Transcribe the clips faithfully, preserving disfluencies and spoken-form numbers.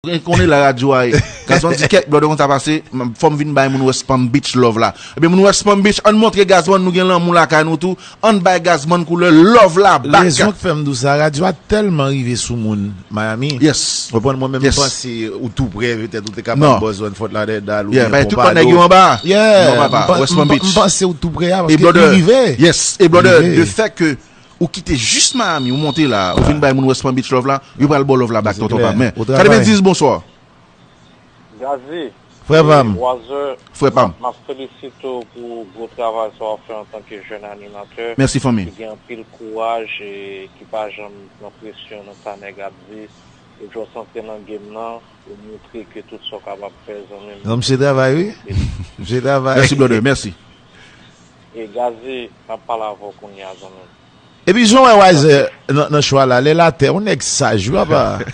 Gen konnen la radyo a ye. Gazman di kèk blòdè konn sa pase, m- fò m vin bay moun West Palm Beach love la. Ebyen moun West Palm Beach, ann montre Gazman nou gen lanmou lakay nou tou. Ann bay Gazman koulè love la back. Rezon k fè m di w sa, radyo a tèlman rive sou moun Miami. Yes. Konprann mwen menm m Yes. panse ou tou prè, petèt ou te kapab Non. buzz one fòt la dèdal ou Yeah, gen bay tout konpa lòt nèg yo anba. Yeah, Non, papa, m pa- West m Palm pa- Beach. m panse ou tou prè a, E paske brother, li rive. Yes, e brother, Li rive. de fè ke ou kite jis Miami, ou monte la, ou vin bay moun West Palm Beach love la, yo pral ba w love la back, Se tonton klè. Pam. Men, Ou travay. katrevenndis, bonswa. Gazi, Frè Pam. Wazè, Frè Pam. m ap felisite w pou gwo travay sa w ap fè antanke jèn animatè. Mèsi, fanmi. Ki gen anpil kouraj e ki pa janm pran presyon nan sa nèg ap di. Epi w santre nan game nan, ou montre ke tout sa w kapab fè, zanmi m. Non, misye travay, wi. Misye travay. Mèsi, brother. Mèsi. E Gazi, m ap pale avè w kounye a, zanmi m. Epi jan w wè Wiser nan, nan chwa la, lè l atè, yon nèg saj, wi, papa.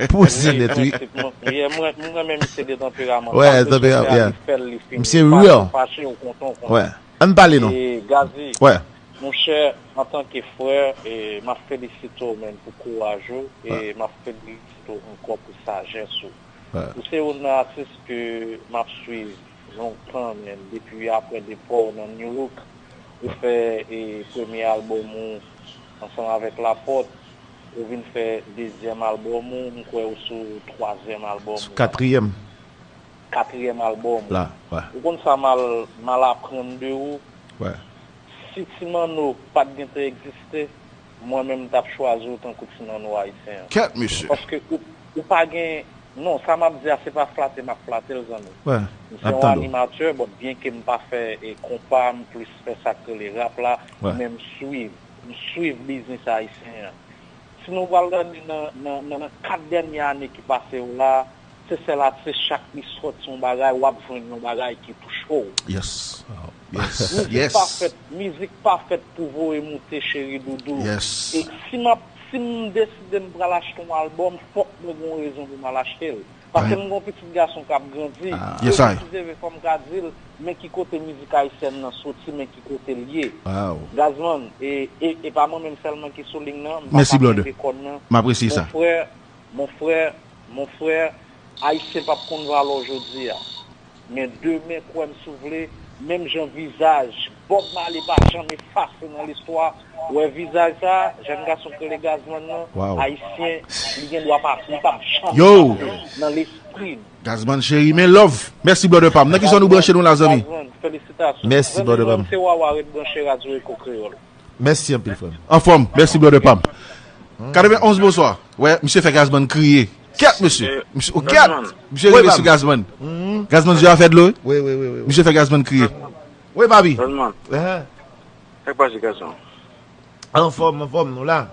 Poze nèt, wi. Prensip, mwen, yeah, mwen, mwen renmen misye de tanperaman. Wè, sa, tanpera-, mesye a, yeah. Li fè l, li fini. Misye real. Fache, fache, ou kontan, ou kontan. Wè. Ann pale non. E Gazi, Wè. monchè, antanke frè, e m ap felisite w, menn, pou kouraj ou, e Wè. m ap felisite w ankò pou sajès ou. Wè. Ou se youn nan atis ke m ap swiv lontan, menn, depi apre depa w nan New Look, ou fè, e, premye albòm ou ansanm avèk Lapòt, ou vin fè dezyèm albòm ou, m kwè ou sou twazyèm albòm ou. Sou katriyèm. Katriyèm albòm ou. La, wè. Ou konn sa m al, m al aprann de ou? Wè. Si Ti Manno pa t gentan egziste, mwen menm m t ap chwazi w tankou Ti Manno ayisyen an. Kèt, mesye. Paske ou, ou pa gen, non, sa m ap di a, se pa flate m ap flate l, zanmi. Wè, m se yon animatè, bon, byenke m pa fè, e, konpa, m plis fè sa k rele rap la, Wè. men m swiv, m swiv biznis ayisyen an. Si nou pral gade nan, nan, nan, nan kat dènye ane ki pase yo la, se sèl atis, chak li sòti yon bagay, w ap jwenn yon bagay ki touche w. Yes. Yes. Mizik Yes. pa fèt, mizik pa fèt pou voye moute cheri doudou. Yes. E si m ap, si m deside m pral achte yon albòm, fòk mwen gen yon rezon pou m al achte l. Paske Right. m gen yon pitit gason k ap grandi. Ah. Yes, I. E ou peze fè m ka di l, men ki kote mizik ayisyèn nan soti, men ki kote l ye. Wow. Gazman, e, e, e pa mwen menm sèlman ki sou liy nan, m pa Mèsi, ka brother. kenbe kòn nan. M apresye Mon sa. frè, mon frè, mon frè, Ayisyen p ap konn valè w jodi a. Men demen, kwè m si w vle, menm jan vizaj Bob Marley pa janm efase nan listwa, wè vizaj sa, jèn gason k rele Gazman nan, Wow. Ayisyen, li gen dwa pa, li p ap janm Yo! efase nan lespri n. Gazman cheri, men love. Mèsi, brother Pam. Nan ki zòn ou branche nou la, zanmi? Gazman, felisitasyon. Mèsi, Zanmi brother mwen, Pam. Se Wawa, ret branche Radyo Eko Kreyòl. Mèsi anpil, frè m. Anfòm, mèsi, brother Pam. Katrevenn onz, bonswa. Wè, misye fè Gazman kriye. Kèt, mesye. Eh, Misye, oh, kèt. Gazman. Misye Wi, rive Pam. sou Gazman. Mhm. Gazman, zye a fè dlo, wi. Wi, wi, wi, wi. Misye fè Gazman kriye. Wi, papi. Gazman. Ehe. Sa k pase, Gazman? Anfòm, anfòm, nou la.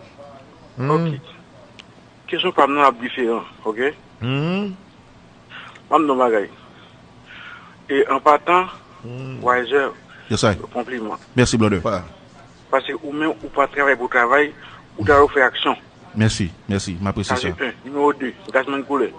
Mhm. Ok. Kesyon pa m nan ap diferan, ok? Mhm. M ap di yon bagay. E an patan, Hmm. Wiser, Yes, I. Konpliman. Mèsi, brother. Wè. Paske ou menm, ou pa travay pou travay, ou travay pou fè aksyon. Mèsi, mèsi. M apresye Sa sa. se yen. Nimewo de, Gazman Koulè.